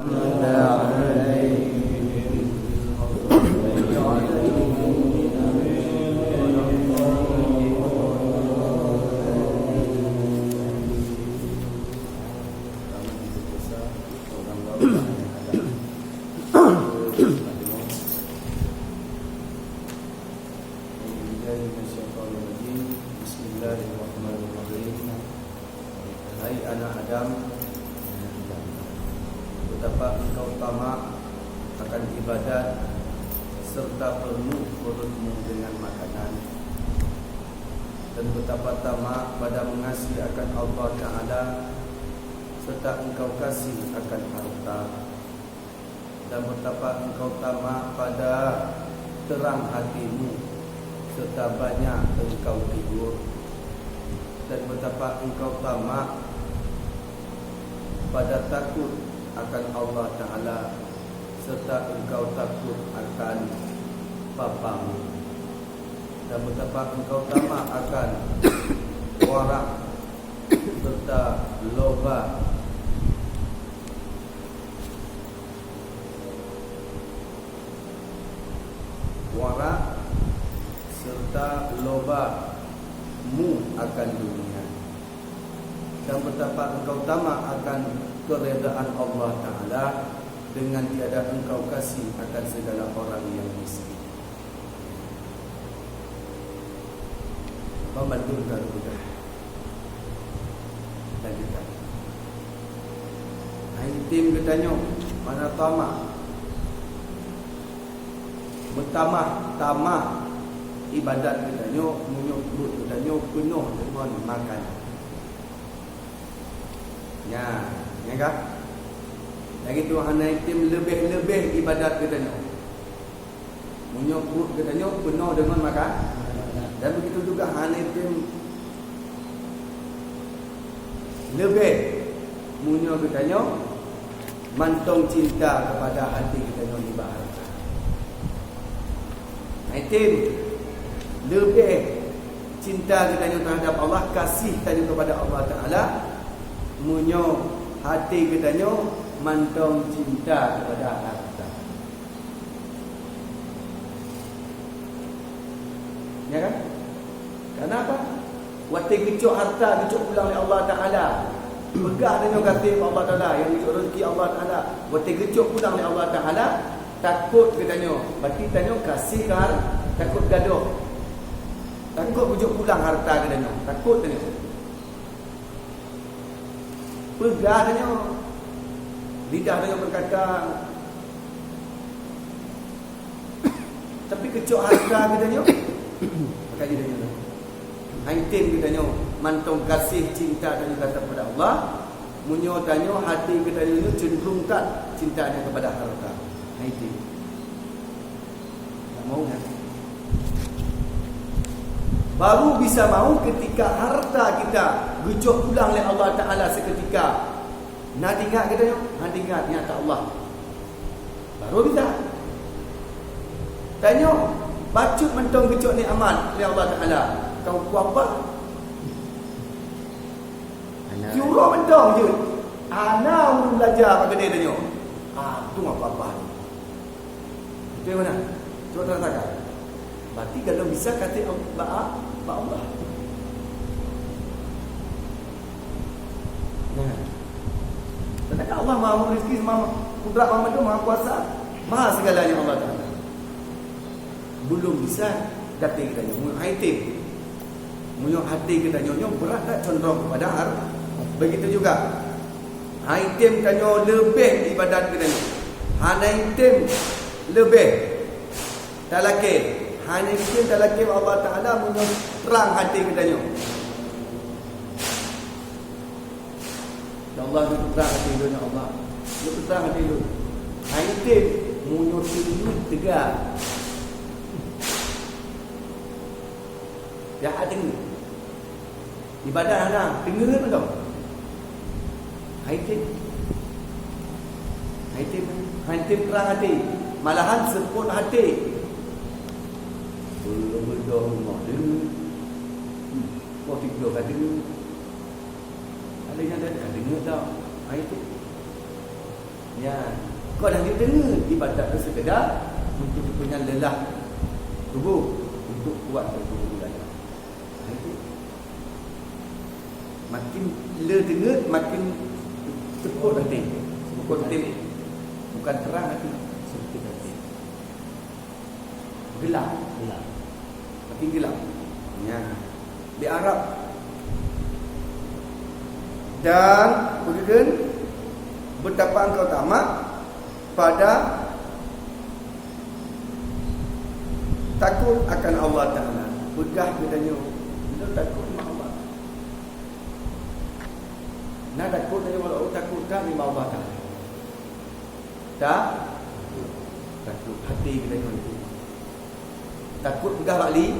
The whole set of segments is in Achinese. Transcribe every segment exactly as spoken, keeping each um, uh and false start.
Bismillahirrahmanirrahim. Hai anak Adam, betapa engkau tamak akan ibadat serta penuh perutmu dengan makanan, dan betapa tamak pada mengasihi akan Allah Ta'ala serta engkau kasih akan harta, dan betapa engkau tamak pada terang hatimu serta banyak engkau tidur, dan betapa engkau tamak pada takut akan Allah Ta'ala serta engkau takut akan papamu, dan betapa engkau tamak akan warak serta loba, warak serta loba mu akan dunia, dan betapa engkau tamak akan keredaan Allah Ta'ala dengan tiada engkau kasih akan segala orang yang miskin. Ban mandum ka geupeugah. Dan kita. Hai item geutanyoe, mana tamak? Meutamah-tamah ibadat geutanyoe, meunyoe pruet geutanyoe peunoh deungon makanan. Nya, nya ka? Lagèe tu hana item leubeh-leubeh ibadat geutanyoe. Meunyoe pruet geutanyoe peunoh deungon makan, dan begitu juga hana item leubeh meunyoe geutanyoe mantong cinta kepada hati geutanyoe nibak harta. Hana item leubeh cinta geutanyoe terhadap Allah, kasih tanyoe kepada Allah Ta'ala, meunyoe hati geutanyoe mantong cinta kepada harta. Ya kan? Kenapa? Watèe geucok harta, geucok pulang lé Allah Ta'ala. Peugah tanyoe gaséh bak Allah Ta'ala, nyang geucok rezeki Allah Ta'ala. Watèe geucok pulang lé Allah Ta'ala, takot geutanyoe. Berarti tanyoe kasih ka har-, takot gadôh. Takot geujok pulang harta geutanyoe. Takot tanyoe. Peugah tanyoe. Lidah tanyoe berkata, tapi geucok harta geutanyoe, maka geutanyoe. Hana item geutanyoe mantong gaséh cinta tanyoe kepada Allah, meunyoe tanyoe hati geutanyoe nyoe cenderung that cinta nyan kepada harta. Hana item. Tak mau kan? Baru bisa mau ketika harta kita geucok pulang lé Allah Ta'ala seketika. Na teuingat geutanyoe? Hana teuingat, ingat Allah. Baru bisa. Tanyoe, bacut mantong geucok nikmat lé Allah Ta'ala. Kau kuapa? Hana. Siuroe mantong jeuet. Hana ureueng belajar bak keude tanyoe. Ah, tu apa-apa ni. Betul mana? Cuba terasakan. Berarti kalau bisa kata bak, bak Allah. Nah. Sedangkan Allah Maha Rezeki, Maha Kudrat, Maha Mandum, Maha Kuasa, Maha segalanya Allah Ta'ala. Belum bisa kata kita nyoe. Hana item. Meunyoe hati geutanyoe nyoe brat that condong kepada harta. Begitu juga, hana item tanyoe leubeh ibadat geutanyoe. Hana item leubeh talakée. Hana item talakée bak Allah Ta'ala meunyoe trang hati geutanyoe. Ya Allah, neupeutreang hati lôn, ya Allah. Neupeutreang hati lôn. Hana item meunyoe teungeut teuga. Ya, hana teungeut. Ibadat hana, teungeut mantong. Hana item. Hana item, hana item trang hati. Malahan seupôt hati. Beudôh rumoh teungeut. Poh tiga ka teungeut. Ada nyang dah, dah deungoe dah. Ha, itu. Nyan, kon hana teungeut ibadat tu sekedar untuk peunyan lelah tuboh, untuk kuat tuboh ulama. Nah, itu. Makin le teungeut, makin seupôt até. Seupôt até. Bukan terang até, seupôt até. Gelap. Gelap. Makin gelap. Ya. Di Arab. Dan, begitu, betapa engkau tamak pada takut akan Allah Ta'ala. Peugah geutanyoe, "Lôn takut nibak Allah." Na takot tanyoe, walau takot that nibak Allah Ta'ala. Tak? Takot hati geutanyoe itu. Takot peugah bak li.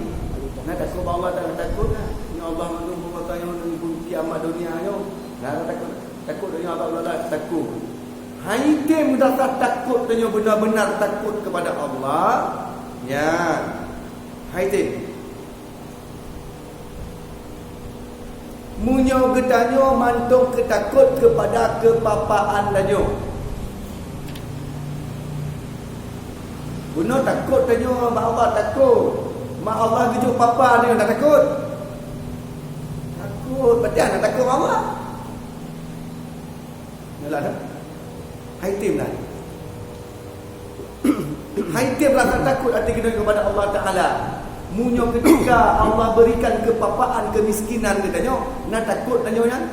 Na takot bak Allah Ta'ala, takot lah. Ya Allah, mandum peue tanyoe nunggu kiamat dunia nyoe. Na takot, takot donya Allah Ta'ala, takot. Hai tem rasa takot tanyoe benar-benar takot kepada Allah. Ya. Hai tem. Meunyoe geutanyoe mantong keutakot keupada keupapaan tanyoe. Bunoe takot tanyoe bak Allah, takot. Mak Allah geujok papa tanyoe, na takot? Takot, berarti hana takot bak Allah. Nyoe lah, dah. Hai tem lah. Hai tem rasa takot até geutanyoe kepada Allah Ta'ala. Meunyoe ketika Allah berikan keupapaan, kemiskinan geutanyoe, na takot tanyoe nyan?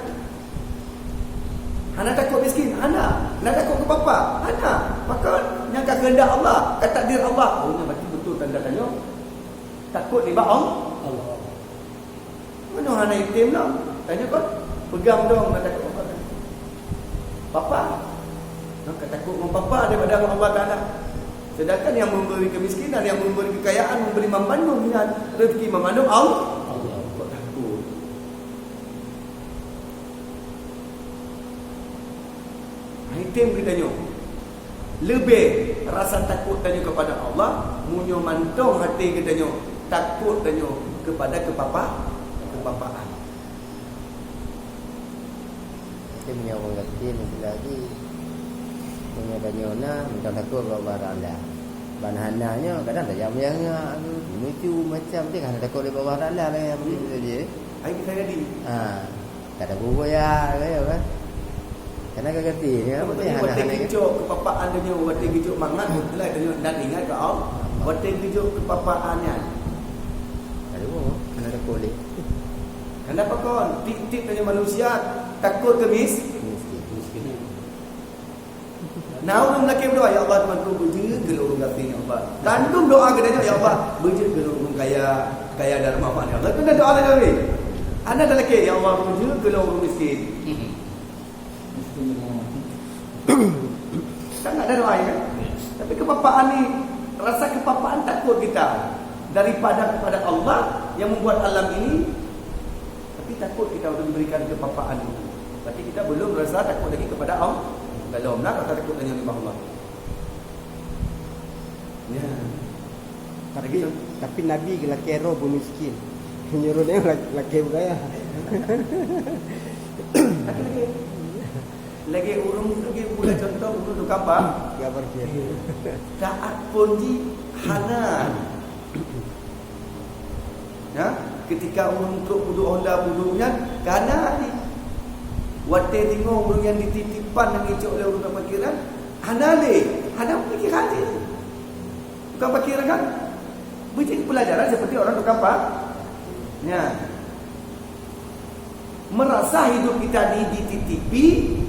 Hana takot miskin? Hana. Na takot keupapa? Hana. Maka nyang ka keuheundak Allah, ka takdir Allah. Oh, nyan berarti beutôi tanda tanyoe takot nibak Allah. Allah. Meunoe hana item lom. Tanyoe kon peugah dong mata papa. Maka takot ngon papa daripada Allah Taala. Sedangkan yang memberi kemiskinan, yang memberi kekayaan, memberi mamandum nyan, rezeki mamandum Allah. Allah. Kok takot? Item geutanyoe. Leubeh rasa takot tanyoe kepada Allah, meunyoe mantong até geutanyoe takot tanyoe kepada keupapa-, keupapaan. Tapi meunyoe ureueng gasien, istilah jih, meunyoe tanyoe na, mantong takot bak Allah Taala. Ban hana nyoe, kadang tajak meunyeungak, meunyeumeu macam, tapi hana takot lé bak Allah Taala, lagèe apa tu jih. Hai kita jadi. Ha. Kada bubuet ya, kaya kan? Karena ka geuti, ya, betul, betul, hana, watèe hana geujok keupapaan tanyoe, watèe geujok mangat, beutôi tanyoe dan ingat keu Allah. Watèe geujok keupapaan nyan. Kada bubuet, hana takot lé. Kenapa kon? Tiep-tiep tanyoe manusia takot keu mis-, miskin. Miskin. Na ureueng lakèe meudoa, "Ya Allah, Tuhanku, beujeuet keu lôn ureueng gasien, ya Allah." Tantu doa geutanyoe, "Ya Allah, beujeuet keu lôn ureueng kaya, kaya dan manfaat, ya Allah." Itu doa lagèe. Hana talakèe, "Ya Allah, beujeuet keu lôn ureueng miskin." Sangat ada doa, ya kan? Tapi keupapaan ni, rasa keupapaan takot kita daripada kepada Allah yang membuat alam ini. Tapi takot kita untuk memberikan keupapaan itu. Tapi kita belum rasa takot lagi kepada Allah. Belum lah rasa takot lagi kepada Allah. Ya. Tapi, lagi, tapi Nabi geulakèe droe beumiskin. Menyuruh dia lak-, lakèe beukaya. Lagi, lagi, lagi ureueng, lagi pula contoh ureueng tukang pa-, ya, parkir. Taat pun jih hana. Ya, ketika ureueng trok peuduek Honda peuduek nyan, kana jih. Watèe deungoe ureueng nyang dititipan nyang icok lé ureueng parkiran, hana lé, hana pemikiran jih. Tukang parkir kan? Beucit pelajaran seperti orang tukang pa-, ya. Merasa hidup kita di-, dititipi,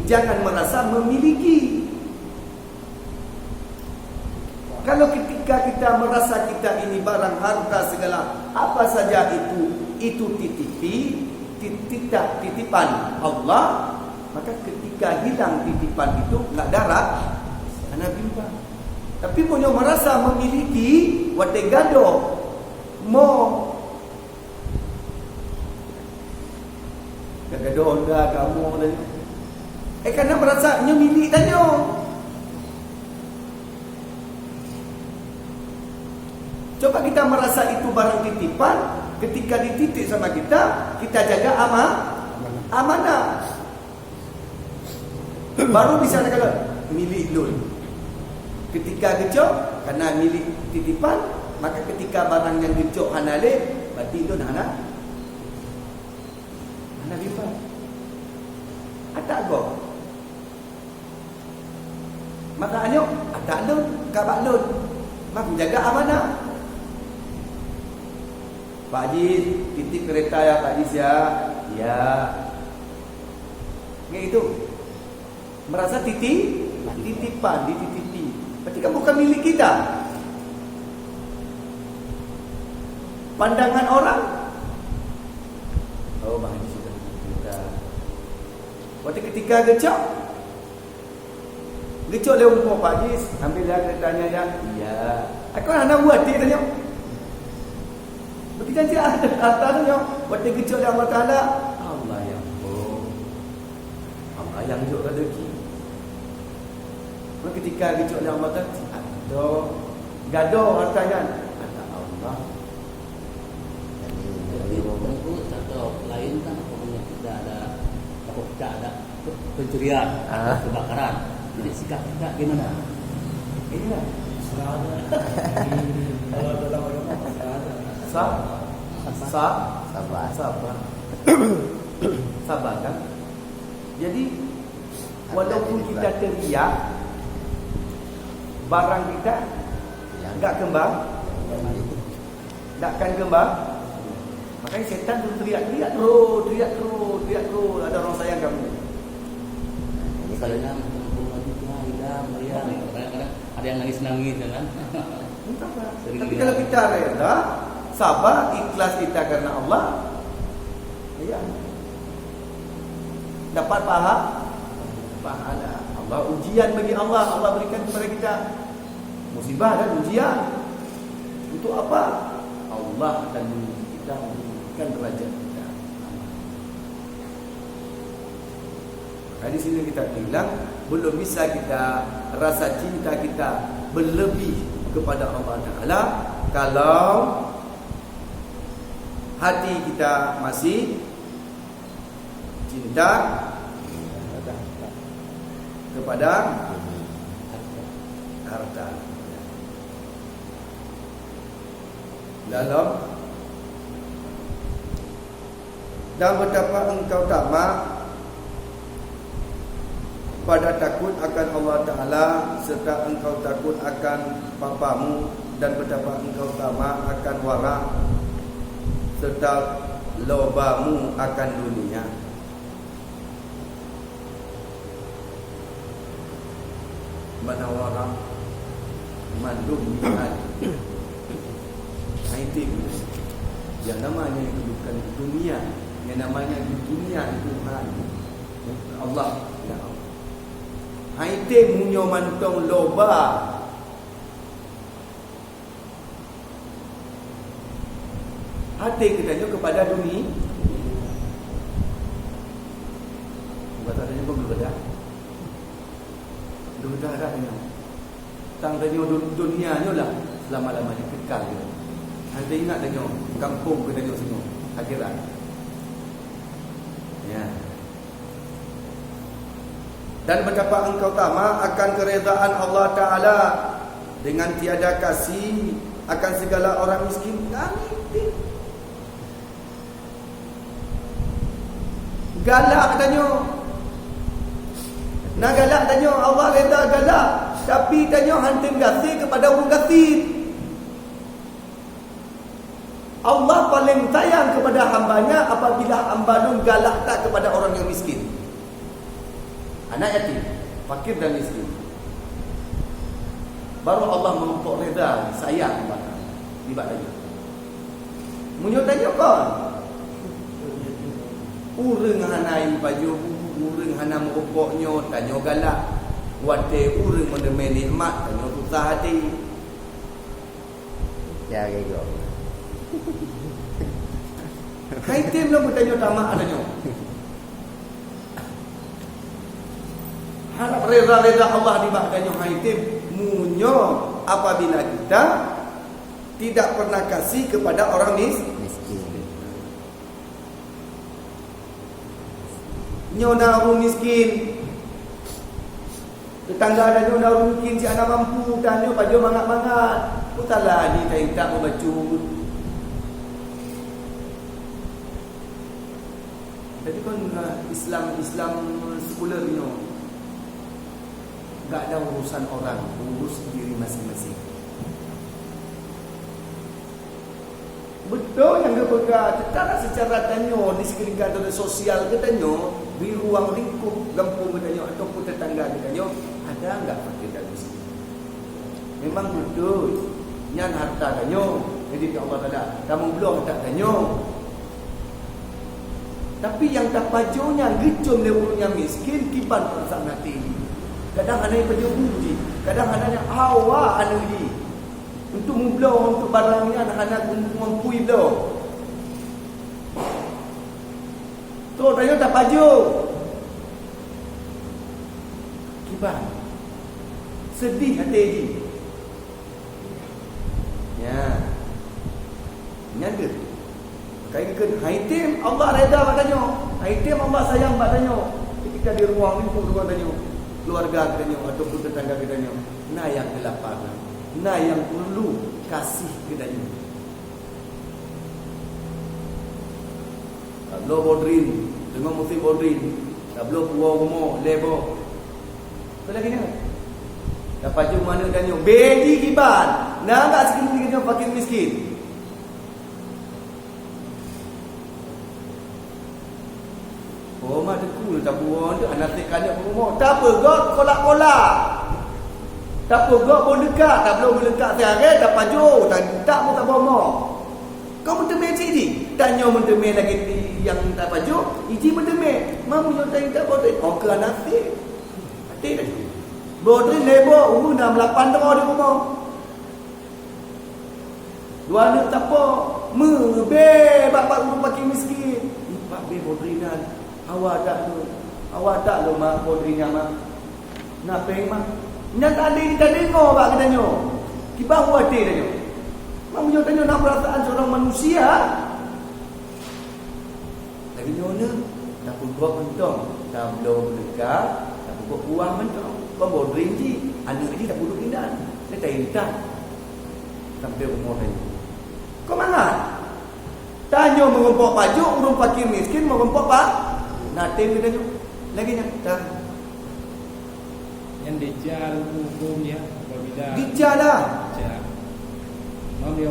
jangan merasa memiliki. Kalau ketika kita merasa kita ini barang harta segala apa saja itu, itu titipi, ti-, titah, titipan Allah, maka ketika hilang titipan itu, nggak ada ra-, hana bimbang. Tapi meunyoe merasa memiliki, watèe gadôh, mo, Ka gadôh Honda, ka mo tadi. Eh, karena merasa nyoe milik tanyoe. Coba kita merasa itu barang titipan, ketika dititip sama kita, kita jaga ama-, amanah. Baru bisa kata, Milék lôn. Ketika geucok, karena milék titipan, maka ketika barang nyang geucok hana lé, berarti lôn hana, hana bimba. Atak gob. Maka nyoe, atak lôn, ka bak lôn. Maka jaga amanah. Pak Jis, titip kereta ya Pak Jis ya. Ya. Kayak itu. Merasa titi, titipan, dititipi. Berarti kan bukan milik kita. Pandangan orang, oh, Bang Haji sudah kita. Waktu ketika geucok, geucok lé umpuk Pak Jis, ambil ya keretanya ya. Iya. Aku hana buat dia tanya. Begitu saja harta tu nyoe, waktu geucok lé Allah Taala, Allah yang boh. Allah nyang jok rezeki. Maka ketika geucok lé Allah Taala, atau gadoh harta nyan, kata Allah. Jadi, teungku, contoh lain kan, apabila kita ada, apa, kita ada pe-, pencurian, Ah. kebakaran. Jadi, sikap kita gimana? Inilah. Serah aja. Kalau dalam agama, serah aja. Sa-, sa-, Sabar. Sabar. Sabar, kan? Jadi, walaupun kita teriak, barang kita enggak kembang, enggak akan kembang. Makanya setan tu teriak-teriak terus, teriak terus, teriak terus. Ada orang sayang kamu. Ini kalau Sayang, kamu lagi Tuhan, Ida, Maria. Kadang-kadang ada yang nangis-nangis, ya kan? Entahlah. Sering Tapi dengar. Kalau kita reda, sabar, ikhlas kita karena Allah, ya, dapat paha-, pahala. Allah ujian bagi Allah, Allah berikan kepada kita musibah dan ujian. Untuk apa? Allah akan menguji kita, meninggikan derajat kita. Maka di sini kita bilang, belum bisa kita rasa cinta kita berlebih kepada Allah Taala kalau hati kita masih cinta kepada harta. Dalam Dan betapa engkau tamak pada takut akan Allah Taala, serta engkau takut akan papamu, dan betapa engkau tamak akan warak, serta lobamu akan dunia. Mana orang mandum niat. Hai tem. Yang namanya bukan dunia, yang namanya di dunia itu hanya Allah. Ya Allah. Hai tem meunyoe mantong loba. Hati kita nyoe kepada dunia. Bukan tanya pun berbeda. Mudah-mudahan ada tanya. Tang tanyoe dun-, dunia nyoe lah selama-lamanya kekal nyoe. Hana ingat tanyoe kampung geutanyoe singoh akhirat. Ya. Dan betapa engkau tamak akan keredaan Allah Taala dengan tiada kasih akan segala orang miskin. Kami galak tanyoe. Nah, galak tanyoe, Allah reda galak. Tapi tanyoe hana tem gaséh kepada ureuëng gasien. Allah paling sayang kepada hamba-Nya apabila hamba Lôn galak that kepada orang yang miskin. Anak yatim, fakir dan miskin. Baru Allah meurumpok reda, sayang nibak tanyoe. Meunyoe tanyoe kon, ureuëng hana ié pajoh bu, ureuëng hana meurumpok nyoe, tanyoe galak. Watée ureuëng meuneumé nikmat, tanyoe susah até. Ya, gego. Hai tem lom tanyoe tamak tanyoe. Harap reda-reda Allah nibak tanyoe hai tem. Meunyoe apabila kita tidak pernah kasih kepada orang mis-, Miskin. Nyoe na ureuëng miskin. Teutangga tanyoe na ureueng miskin, si hana mampu, tanyoe pajoh mangat-mangat. Peue salah jih taintat meubacut? Jadi kon, eh, Islam, Islam sekuler nyoe. Gak ada urusan orang, urus diri masing-masing. Beutôi nyang geupeugah, teuka secara tanyoe di sekelilingka tanyoe, sosial geutanyoe, di ruang lingkup gampông geutanyoe ataupun tetangga geutanyoe, ada enggak fakir dan miskin? Memang beutôi, nyan harta tanyoe, jadi Allah Taala, kamoe bloe harta tanyoe. Tapi nyang tapajoh nyan geucom lé ureueng nyang miskin, kiban peurasaan até jih. Kadang hana pajoh bu jih, kadang hana nyang hawa aneuk jih. Untuk mubloe, untuk barang nyan hana mampu ibloe. Trok tanyoe tapajoh. Kiban. Sedih até jih. Ya. Nyan deuh. Kai geukheun, hai tem Allah reda bak tanyoe. Hai tem Allah sayang bak tanyoe. Ketika di ruang lingkup ruang tanyoe, keluarga geutanyoe ataupun tetangga geutanyoe, na nyang geulaparan, na nyang peurlu kasih geutanyoe. Tabloe bodrin, teungoh musim bodrin, tabloe puwoe rumoh, lhèe boh. Apa lagi nyan? Tapajoh manok tanyoe, bedi kiban. Na enggak sekelilingka tanyoe fakir miskin? Oh, mak teungku, tapuwoe tu aneuk sek kanyang rumoh. Tapeugöt kolak-kolak. Tapeugöt boneuka, tabloe boneuka siharé, tapajoh, ta-, tak meusaboh moh. Kon meuteumé cit jih. Tanyoe meuteumé lagèe nyang tapajoh, iji meuteumé. Mamu nyoe tanyoe tapajoh, oh, keu aneuk sek. Até dah. Bodrin lhèe boh, ureueng na lapan droe di rumoh. Dua aneuk tapo, meubé bak, bak ureueng fakir miskin. Ipak bé bodrin nyan, hawa that lôn, hawa that lôn mak bodrin nyan mak. Na péng mak. Nyan tadi tadeungoe bak geutanyoe. Kiban u até tanyoe. Mak meunyoe tanyoe na peurasaan seurang manusia. Lagèe nyoe na, tapeugöt mantong, tabloe boneuka, tapeugöt kuah mantong. Kon bodrin jih, aneuk jih tapeuduek inan. Nyan taintat. Sampai rumoh tanyoe. Kon mangat. Tanyoe meurumpok pajoh, ureueng fakir miskin meurumpok pa-, na tem geutanyoe. Lagèe nyan. Dah. Nyan dija huköm nyan apabila dija lah. Dija.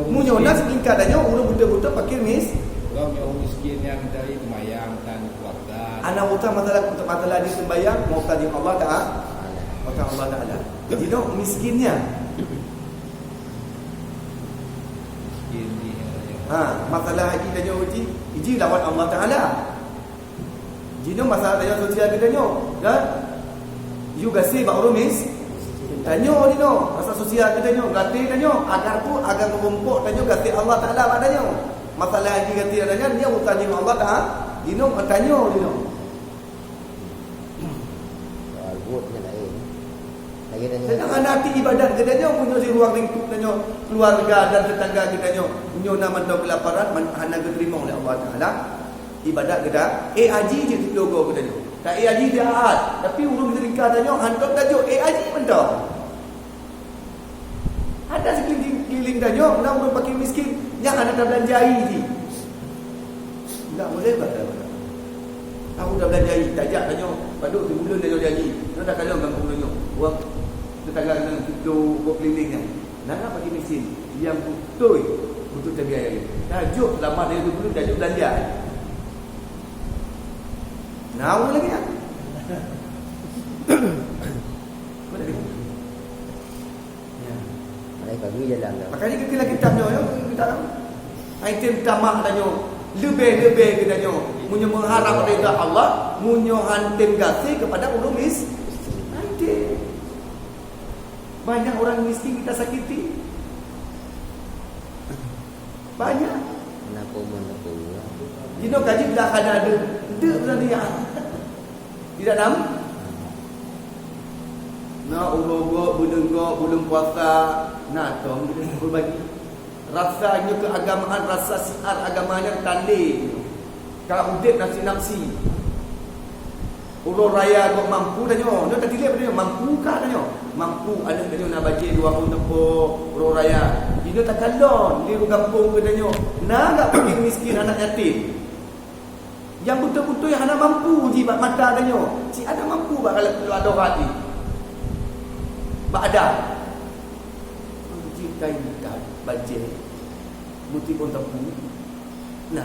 Meunyoe na seulingka tanyoe ureueng beutôi-beutôi fakir mis-, ureueng nyang miskin nyan dari seumayang dan puasa. Ana utang masalah, masalah di sembahyang, mau utang di Allah Taala. Utang Allah Taala. Jadi dong miskin nyan. Miskin ni, ya. Ha, masalah haji tanyoe uji, uji lawan Allah Taala. Jinoe masalah tanyoe sosial geutanyoe, kan? Yue gaséh bak ureueng mis-, tanyoe jinoe, masalah sosial geutanyoe, gaséh tanyoe, agar tu, agar meurumpok tanyoe gaséh Allah Taala bak tanyoe. Masalah haji gaséh tanyoe, nyan urusan jinoe Allah Taala, jinoe tanyoe jinoe. Soal buet nyan laén. Lagèe tanyoe. Sedangkan arti ibadat geutanyoe, meunyoe di ruang lingkup tanyoe, keluarga dan tetangga geutanyoe, meunyoe na mantong keulaparan, man-, hana geuteurimong lé Allah Taala. Ibadat geuda, eh, haji jeuet siplôh goe geutanyoe. Ka eh, haji siat, tapi ureueng di seulingka tanyoe hantom tajok, eh, haji mantong. Ada seukeuliling, keuliling tanyoe, na ureueng fakir miskin, nyang hana tabeulanjai jih. Enggak boleh, batal. Aku tabeulanjai, tajak tanyoe, padub sibuleuen tanyoe janji. Nyoe takalon kampung tanyoe. Ureueng tetangga nyan siplôh goe keuliling nyan. Na, na fakir miskin, nyang beutôi, beutôi tabiaya. Tajok, seulamat dari sibuleuen, tajok beulanja. Na ureueng lagèe nyan. Ya. Makanya bagi jalan dah. Makanya kita lagi tam nyoe, kita tam. Ai tem tamak tanyoe, leubeh-leubeh geutanyoe. Meunyoe meuharap rida Allah, meunyoe han tem gaséh kepada ureueng mis-, ai tem. Banyak orang miskin kita sakiti. Banyak. Kenapa umur nak tua? Jinoe kaji dah ada deuk, deuk beulanja. Tidak tahu? Na uroe gob, buleuen gob, buleuen puasa, na tom kita berbagi. Rasa nyoe keagamaan, rasa siar agama nyan tandé. Ka udép nafsi-nafsi. Uroe raya gob mampu tanyoe, nyoe tatilek tanyoe, mampu ka tanyoe. Mampu aneuk tanyoe na bajée dua ploh teupo uroe raya. Jinoe takalon di gampông geutanyoe, na gak fakir miskin anak yatim. Nyang beutôi-beutôi hana mampu jih bak mata tanyoe, cit hana mampu bak kalon doa jih. Bak adat. Jih kain ikat, bajée, meuti pon teupeu. Nah,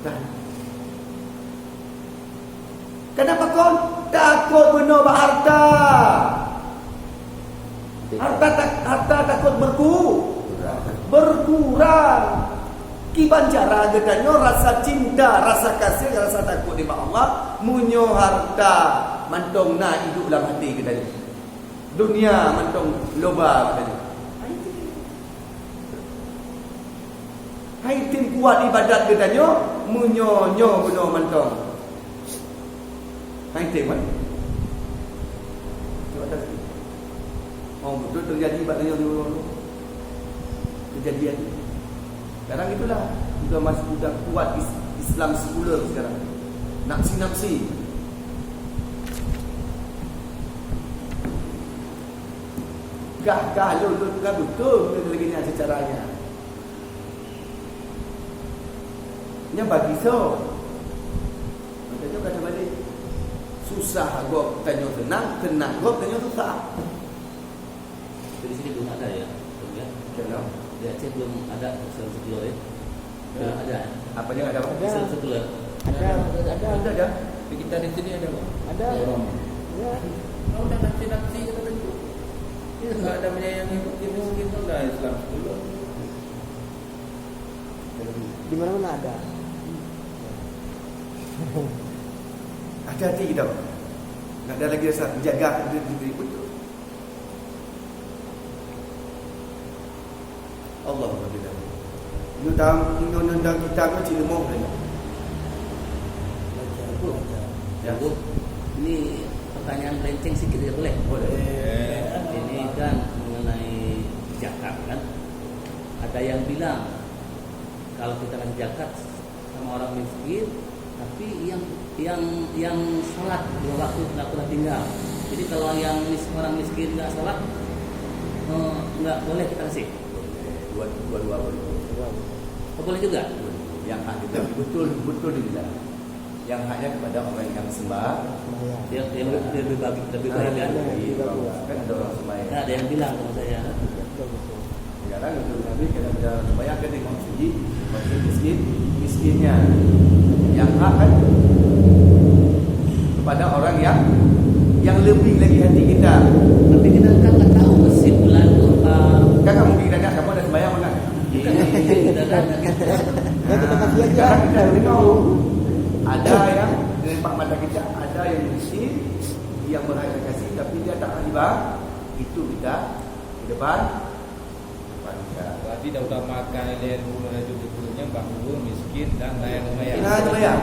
kan. Kenapa kon? Takot bunoe bak harta. Harta tak, harta takot berku, berkurang. Kiban cara geutanyoe rasa cinta, rasa kasih, rasa takot nibak Allah, meunyoe harta mantong na idup lam até geutanyoe. Dunia mantong loba geutanyoe. Hai tem kuat ibadat geutanyoe, meunyoe nyoe bunoe mantong. Hai tem, kan? Cuba tanya. Oh, betul terjadi bak tanyoe di Ulu. Kejadian. Sekarang itulah, udah mas-, udah kuat is-, Islam sekuler sekarang. Nafsi-nafsi. Gah-gah lôn, lôn kan beutôi lagée nyan secaranya. Nyan bagi soe? Maka nyoe ka teubalik. Susah gob tanyoe seunang, seunang gob tanyoe susah. Jadi sini belum ada ya, Bang, ya? Kenapa? Di Aceh belum ada Islam sekuler ya? Belum ada. Apa yang ada, Bang? Ada. Islam sekuler. Ada, ada. Ada, ada. Di kita di sini ada, Bang? Ada. Ya. Ya. Kalau udah nafsi-nafsi kata tadi. Iya. Nggak ada menyayangi fakir miskin, kan udah Islam sekuler. Di mana-mana ada. Hati-hati kita, Bang. Nggak ada lagi rasa menjaga diri, diri betul. Allah berbeda. Nyoe tam-, nyoe nendang kita ke cilimoh tadi. Baca apa baca? Ya. Ini pertanyaan melenceng sikit, ya, boleh? Boleh. Ini kan mengenai zakat, kan? Ada yang bilang, kalau kita kasih zakat sama orang miskin, tapi yang, yang, yang salat dua waktu nggak pernah tinggal. Jadi kalau yang mis-, orang miskin nggak salat, eh, nggak boleh kita kasih. Dua, dua, dua boleh. Oh, boleh juga? Yang hak kita betul, betul dia bilang. Yang haknya kepada orang yang sembah. Yang, yang lebih, lebih baik, lebih baik, kan? Lebih bagus. Kan ada orang sembahyang. Nah, ada yang bilang sama saya. Betul, betul. Sekarang untuk Nabi, kalau kita sembahyang, kan tengok sendiri, maksud miskin, miskinnya. Yang hak kan kepada orang yang, yang lebih lagi hati kita. Tapi kita kan nggak tahu kesimpulan tu apa. Kan mungkin kita tanya, "Kamu ada sembahyang mana?" Iya, iya, kita kan nggak gitu. Nah, kita kasih aja. Sekarang kita tengok. Ada yang nampak mata kita, ada yang miskin, yang berhak kita kasih, tapi dia tak ibadah. Itu kita ke depan. Berarti dah utamakan ilée dua ratus tujuh puluh nyan, baru miskin dan layan lumayan. Nah, lumayan.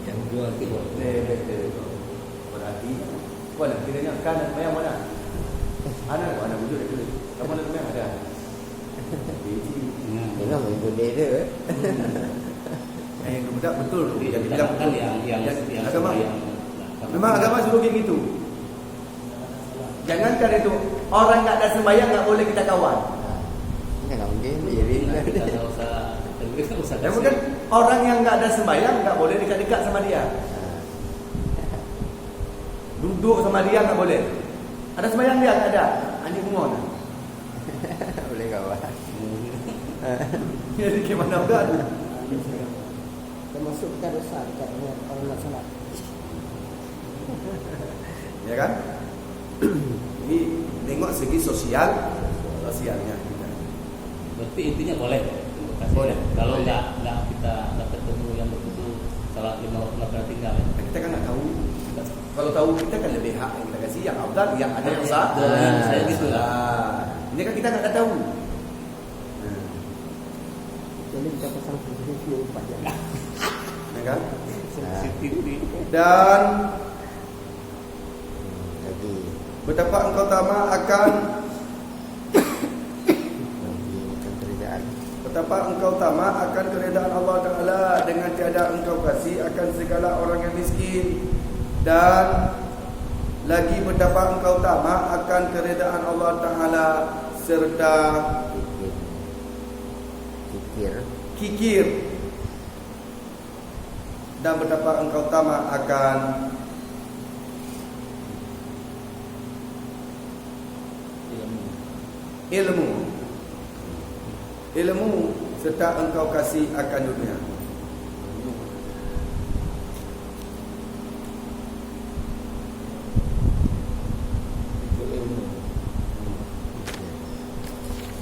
Yang kedua tu. Betul, betul. Berarti, mana kiranya kan lumayan mana? Ada, ada wujud itu. Kamu nak lumayan ada. Jadi, memang betul dia tu, eh. Eh, yang kemudian betul tu. Jadi, yang dibilang betul. Yang, yang, yang agama. Memang agama suruh kayak gitu. Jangankan itu, orang nggak ada sembahyang nggak boleh kita kawan. Kan nggak mungkin, jadi kita nggak usah, kita nggak usah. Yang mungkin orang yang nggak ada sembahyang nggak boleh dekat-dekat sama dia. Duduk sama dia nggak boleh. Ada sembahyang dia nggak ada. Anjing bungong. Boleh kawan. Jadi gimana pula tu? Termasuk kita dosa dekat dengan orang nak salat. Ya kan? Jadi tengok segi sosial, sosialnya kita. Berarti intinya boleh. Boleh. Kalau nggak, nggak kita nggak ketemu yang begitu, salat lima waktu nggak pernah tinggal, ya. Kita kan nggak tahu. Kalau tahu kita kan lebih hak yang kita kasih, yang afdal, yang ada yang sah. Nah, saya gitu lah. Ini kan kita nggak tahu. Nah. Jadi kita pasang C C T V empat jam. Ya kan? C C T V. Dan lagi. Betapa engkau tamak akan Betapa engkau tamak akan keridaan Allah Ta'ala dengan tiada engkau kasih akan segala orang yang miskin, dan lagi betapa engkau tamak akan keridaan Allah Ta'ala serta kikir, kikir, kikir, dan betapa engkau tamak akan ilmu. Ilmu serta engkau kasih akan dunia.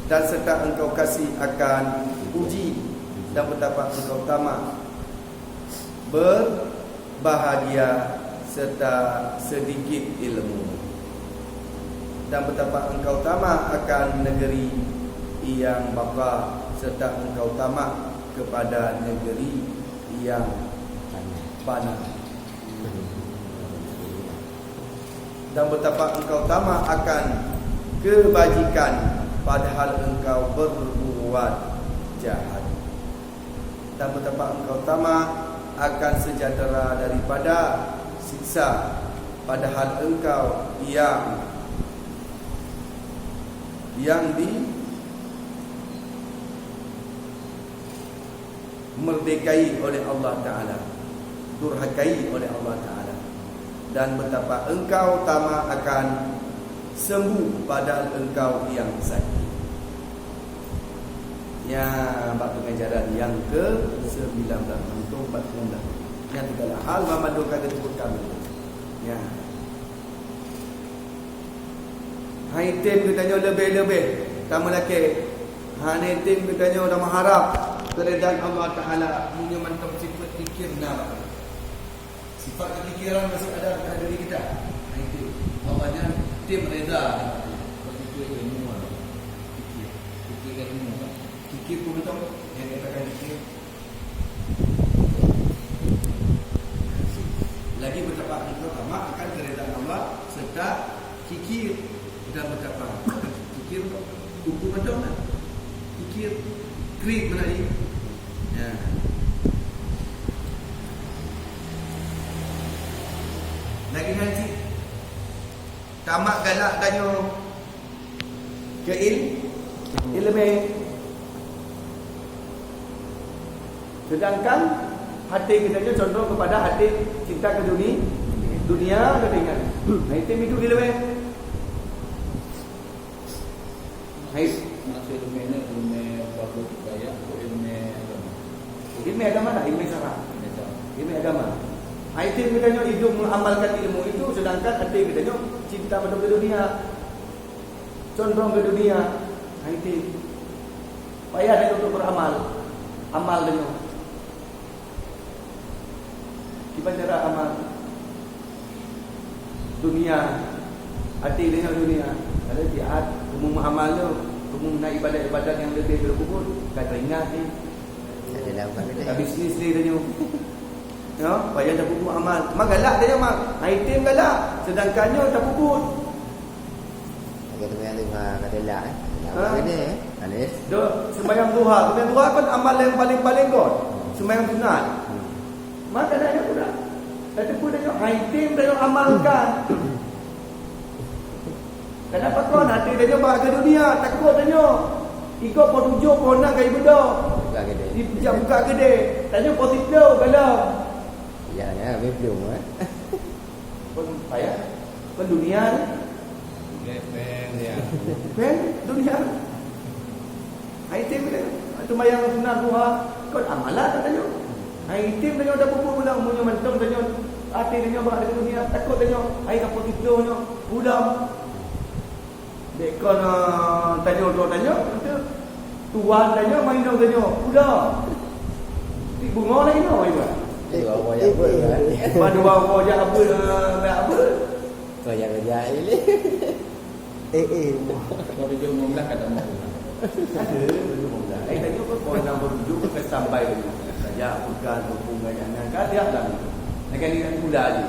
Dan serta engkau kasih akan puji, dan betapa engkau tamak berbahagia serta sedikit ilmu. Dan betapa engkau tamak akan negeri yang baka, serta engkau tamak kepada negeri yang panas. Dan betapa engkau tamak akan kebajikan, padahal engkau berbuat jahat. Dan betapa engkau tamak akan sejahtera daripada siksa, padahal engkau yang, yang di merdékai oleh Allah Ta'ala, durhakai oleh Allah Ta'ala, dan betapa engkau tamak akan sembuh padahal engkau yang sakit. Ya, bak pengajaran yang ke sembilan belas, mantong empat belas. Yang tiga hal, mama doka tersebut kami. Ya. Hai tem geutanyoe leubeh-leubeh tameulakée. Hana tem geutanyoe tameuharab keuridaan Allah Taala meunyoe mantong sifat kikir na bak geutanyoe. Sifat keukikiran masih ada pada diri kita. Hai tem. Allah nyan tem reda. Kikir ilmu. Kikir. Kikir ilmu. Kikir pun betul. Yang dikatakan kikir. Lagi betapa engkau tamak akan keridaan Allah serta kikir dan betapa kikir hukum agama. Kikir krik mana ni? Ya. Lagi nanti tamak galak tanyoe Ke il-, ileumé. Sedangkan até geutanyoe condong kepada até cinta ke duni-, dunia, até ingat. Nah, itu hidup ileumé. Hai. Maksud ileumé ni, ileumé bagus gaya, ileumé agama. Ileumé agama dah, ileumé syara. Ileumé syara. Ileumé agama. Hai, itu geutanyoe hidup mengamalkan ilmu itu, sedangkan até geutanyoe cinta pada dunia. Condong keu dunia, hai ti. Payah tanyoe untuk beramal, amal tanyoe. Kiban cara amal? Dunia, até tanyoe dunia. Ada jihad, umum amal tu, umum na ibadat-ibadat nyang leubeh daripada kubur, ka teuingat ni. Ada dah bukan Ka bisnis ni tanyoe. Ya, payah tapeubuet amal. Mak galak dia mak. Hai tem galak, sedangkan nyoe tapeubuet. Lagèe teumanyong duha ka teulah, eh. Ha. Apa ni, eh? Anis. Dah, sembahyang duha. Sembahyang duha kan amal yang paling-paling kot. Sembahyang sunat. Hmm. Maka nak dia pula. Tapi pun dia hai tem dia amalkan. Kenapa kon até dia bak ke dunia? Takut dia. Iko po tujuh po enam kai bedo. Buka gede. Di, jak buka gede. Tanya po situ kalau. Ya, ya, belum, eh. Pun payah. Pun dunia ni. Gepeng, ya. Pen dunia. Hai tem dia. Atau mayang sunat duha. Kau amalan tak tanya. Hai tem tanya dah pupuk pulang. Munyo mantong tanya. Hati tanya bak dunia. Takut tanya. Hai kapot itu tanya. Pulang. Dek kon, ah, tanyoe droe tanyoe, tuan tanyoe, mainong tanyoe, udah. Di bunga lagi no, ibu. Eh, awak yang apa, kan? Pada awak jak apa, ah, nak apa? Kau yang kerja ini. Eh, eh, wah. Kau tujuh lima belas kata mau. Ada, tujuh lima belas. Eh, tanyoe kan kau enam tujuh ke sampai tu. Saja, bukan, bukan, jangan, kan, dia bilang. Nak kali nak pula je.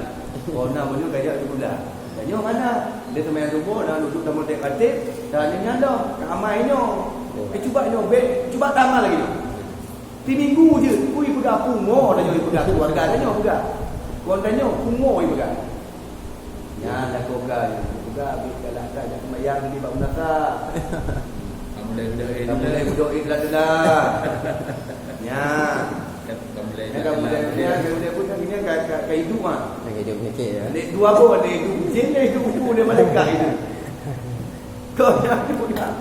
Kau enam tujuh, kajak tu pula. Tanyoe mana? Dia seumayang suboh, na duduek lam katil, dan nyan dah, ka amai nyoe. Eh, cuba nyoe, bèk, cuba tamal lagèe nyoe. Di minggu jeuet, ui peugah pungo tanyoe, ui peugah keuluwarga tanyoe peugah. Kon tanyoe pungo ui peugah. Nyan lakoe geuh nyan, peugah bèk galak that jak seumayang di bak meunasah. Ka mulai beudôh eh. Ka mulai beudôh eh teulah-teulah. Nyan. Ka mulai nyan ka mulai nyan, ka mulai pun nyan ka, ka, ka idup ah. Ka idup peunyakit ya. Lé dua boh, lé idup jin, lé idup buku, lé malaikat itu. Kau nyan peugah.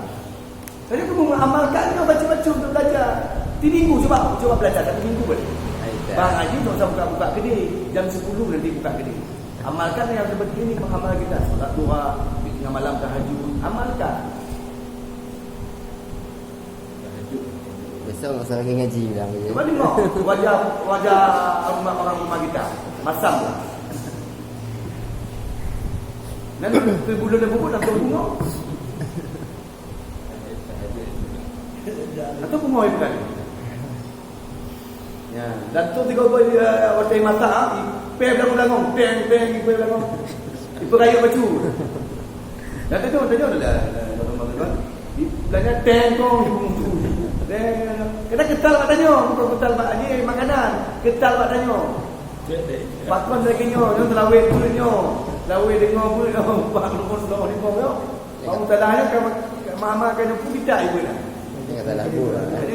Jadi kamu mengamalkan nyoe baca-baca untuk belajar. Di minggu cuba, cuba belajar satu minggu boleh. Baik, ya. Bang Haji tak usah buka-buka kedai. Jam sepuluh nanti buka kedai. Amalkan yang seperti ini, mengamal kita. Solat duha, di tengah malam tahajud. Amalkan. Besok tak usah lagi ngaji bilang dia. Cuba tengok wajah, wajah rumah, orang rumah kita. Masam lah. Dan ke bulan dah pupuk langsung bunga. Atau peungoh bukan? Ya, dan tu tiga boh, eh, watèe masak, ah, ipèe beulangong-langong, teng, teng, ipèe beulangong. Ipèe rayeuk bacut. Dan tanyoe, tanyoe dah, dah, dah, dah, dah, dah. Di belanja teng kong, teng. Kena ketal bak tanyoe, bukan ketal bak ni makanan. Ketal bak tanyoe. Pakon lagèe nyoe, nyoe teulawét peuet nyoe. Teulawét deungoe peuet nyoe, bak lôn, lôn, lôn, nyoe. Kamu salah nyan ka, ka mama ka nyoe pun tidak ibu nak. Jangan salah bu. Jadi,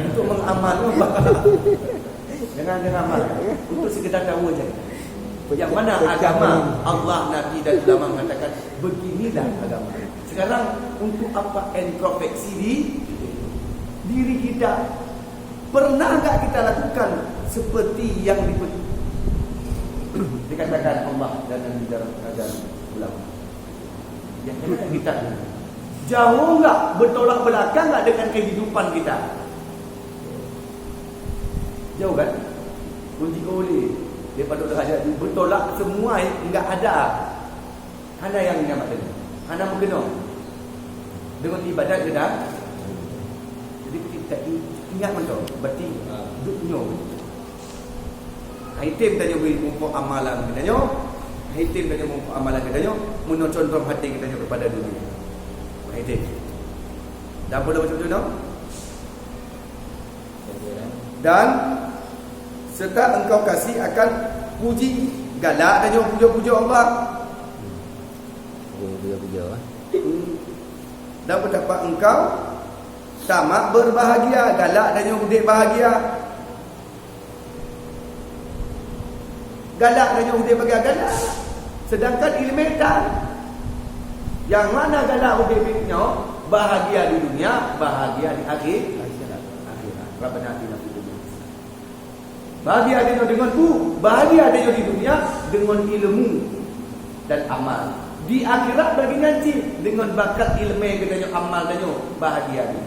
untuk mengamal tu, jangan, jangan amal. Untuk sekedar tahu aja. Yang mana agama Allah, Nabi dan ulama mengatakan beginilah agama. Sekarang untuk apa introspeksi di diri kita? Pernah enggak kita lakukan seperti yang dipe-, dikatakan Allah dan Nabi dan, dan ulama? Yang kena kita jauh enggak, bertolak belakang enggak dengan kehidupan kita? Jauh kan? Kunci oleh daripada hajat bertolak semua enggak ada. Hana nyang nyan mata nyoe. Hana meukeunong. Deungon ibadat geuda. Jadi, kita i-, ingat mantong, berarti duek nyoe. Hai tem tanyoe bri mumpok amalan geutanyoe. Hai tem tanyoe mumpok amalan geutanyoe, meunoe condong hati geutanyoe kepada dunia. Hai tem. Dan pada macam tu, no? Dan serta engkau kasih akan puji, galak tanyoe puja-puja Allah. Puja-puja, eh. Hmm. Dan betapa engkau tamak berbahagia, galak tanyoe udép bahagia. Galak tanyoe udép bahagia, galak. Sedangkan ileumèe tan. Yang mana galak udép nyoe, bahagia di dunia, bahagia di akhir-, akhirat. Rabbana atina fid dunya hasanah. Bahagia tanyoe deungon bu-, bahagia tanyoe di dunia deungon ilmu dan amal. Di akhirat lagèe nyan cit deungon bakat ileumèe geutanyoe, amal tanyoe bahagia nyoe.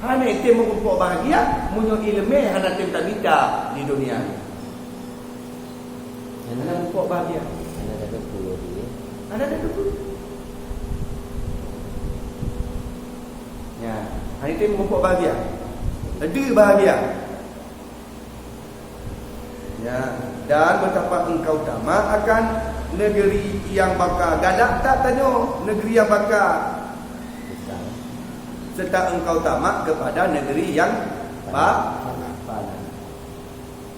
Hana tem meurumpok bahagia meunyoe ileumèe hana tem tamita di dunia. Hana meurumpok bahagia. Hana ada teungku dia. Hana ada teungku. Ya, hana tem meurumpok bahagia. Ada bahagia. Ya, dan betapa engkau tamak akan negeri yang baka, galak that tanyoe negeri yang baka, serta engkau tamak kepada negeri yang ba-, fana.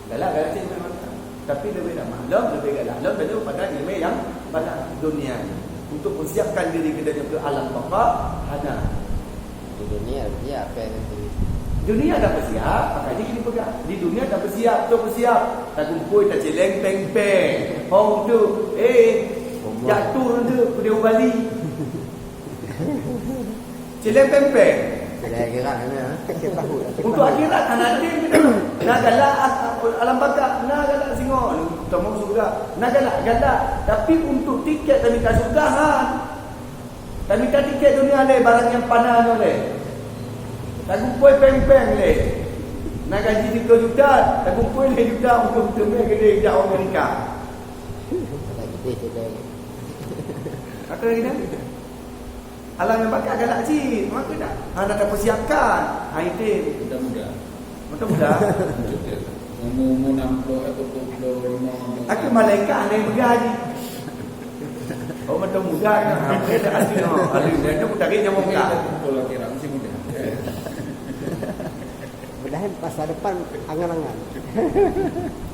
Galak, galak cit memang. Tapi lebih tamak lom, lebih galak lom tanyoe pada ileumèe yang baka dunia ni. Untuk persiapkan diri kita ke alam baka, hana. Di dunia, dunia apa yang nanti? Dunia dah bersiap, makanya gini peugah. Di dunia dah bersiap, tu bersiap. Tagumpôi, tacileng, peng-peng. Hong tu, eh, jatuh tu, pada Bali. Cileng peng-peng. Cileng akhirat, ya. Untuk akhirat, hana tem. Nah, galak alam baka, nah, galak singoh. Tamu surga. Nah, galak, galak. Tapi untuk tiket kami ke surga, han. Tamita tiket dunia lé, barang nyang pana nyoe lé. Tagumpôi peng-peng lé. Na gaji tiga juta, tagumpôi lhèe juta untuk teumé keudéh jak Amerika. Apa lagi dah? Alam nyang baka galak cit, maka dah. Hana tapeusiapkan. Hai tem. Mudah-mudahan. Mantap muda. Umur-umur enam puluh, eh, pukul dua puluh lima, enam puluh. Aku malaikat ada yang peugah haji. Oh, mantap muda kan? Apa dia asli, oh, ahli muda tu tarik nyamuk kah? Betul lah, kira mesti muda. Mudahan masa depan angan-angan.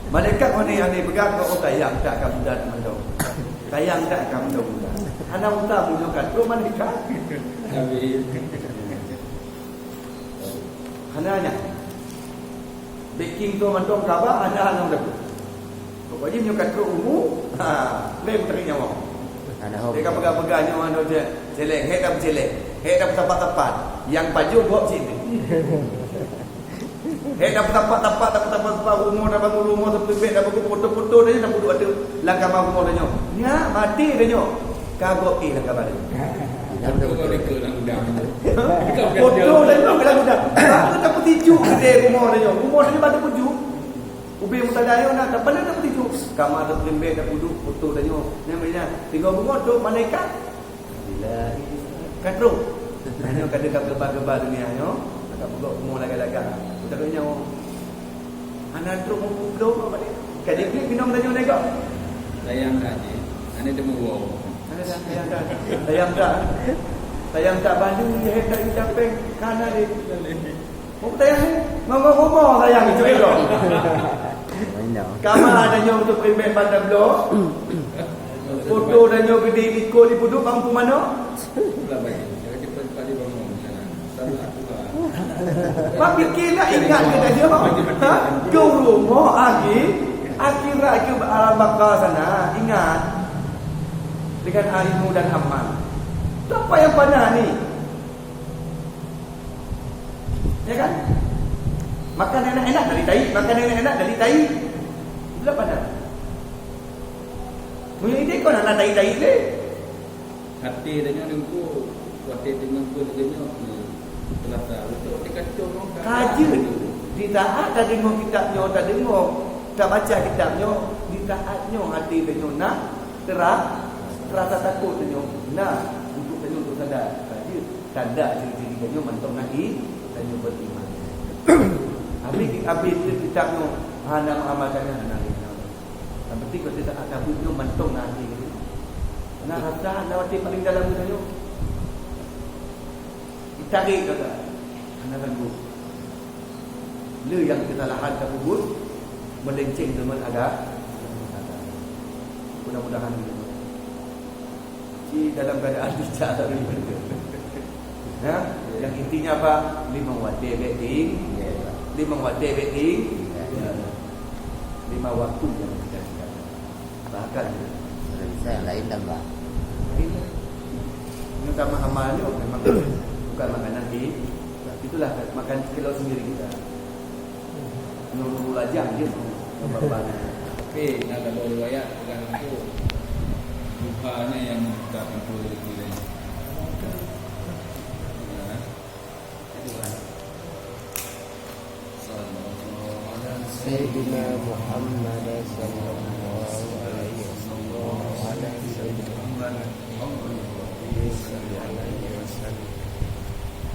Malaikat hana, hana peugah keu, "Oh, sayang that ka muda teumantong. Sayang that ka muda." Hana usah meunyoe ka trok malaikat. Amin. Hana nyan. Backing tu mantong kaba hana, hana meudapat. Pokok jih meunyoe ka trok umu, ha, lé meuteuri nyawa. Hana hom. Dia ka peugah-peugah nyoe anu je, celeng, hek dah peuceleng, hek dah peusapat-sapat. Nyang pajoh gob cit. Hek dah peusapat-sapat, dah peusapat-sapat rumoh, dah bangun rumoh, seupeuleubeh dah bangun, foto-foto dah nyoe, dah peuduek ateueh lam kama rumoh dah nyoe. Nyak, maté dah nyoe. Ka gob éh lam kama dah nyoe. Foto kau dikeue lam gudang. Foto dah nyoe lam gudang. Baru dah peusijuek keudè rumoh dah nyoe. Rumoh dah nyoe baru peusijuek. Ubé meusajan nyoe na, ka paleng dah peusijuek. Kama dah peuleubeh dah peuduek, foto dah nyoe. Nyan, nyan. Tinggai rumoh tu malaikat. Bila ka trok. Nyoe ka deuka geuba-geuba dunia nyoe, ka peugot umu lagak-lagak. Udah nyoe. Hana trok muphom lom apa dia? Ka jeuet ginong tanyoe lagak. Sayang that jih. Hana teumeue woe. Hana dah, sayang that. Sayang that. Sayang that bandum jeuhet dari capek. Hana deh. Mau tayang ni? Ngomong-ngomong sayang itu, ya, bro. Kama dah nyoe untuk primbek bandar blok. Foto dah nyoe gede ikut di puduk bang pumano. Mak fikir nak ingat ke dah nyoe? Ha? Ke rumoh agi, akhirat ke alam baka sana, ingat. Dengan ilmu dan amal. Tu apa yang panah ni? Ya kan? Makan enak-enak dari tai, makan enak-enak dari tai. Itulah panah. Meunyoe idéh kon hana tai-tai lé. Até tanyoe nunggu, watèe teungoh pun tanyoe, teulasa untuk dikacau orang. Ka jeuet, di saat tadeungoe kitab nyoe, tadeungoe, tabaca kitab nyoe, di saat nyoe até tanyoe na tera-, terasa takot tanyoe, na untuk tanyoe untuk sadar. Ka jeuet, tanda ciri-ciri tanyoe mantong na i-, tanyoe beriman. Habis, habis kitab nyoe, hana amal tanyoe, hana lé. Yang penting, kalau kita tak cabut nyoe, mantong na hati kita. Na rasa, na hati paling dalam kita nyoe. Ditarik kata. Hana sanggup. Le nyang kesalahan ka peubuet, melenceng deungon aga-, mudah-mudahan gitu. Di dalam keadaan bijak tadi. Ya, yang intinya apa? Limong watèe bèk ting-, limong watèe bèk ting-, lima waktu yang kita tinggalkan. Bahkan, bisa lain tambah. Ini sama amal ni memang bukan makanan di, itulah makan kilo sendiri kita. Nurul Ajam dia tu. Tapi nak ada riwayat pegang tu. Lupa ni yang tak pintu lagi lain. Ya. Sallallahu ala Sayyidina Muhammad, sallallahu alaihi wasallam. Ala Sayyidina Muhammad.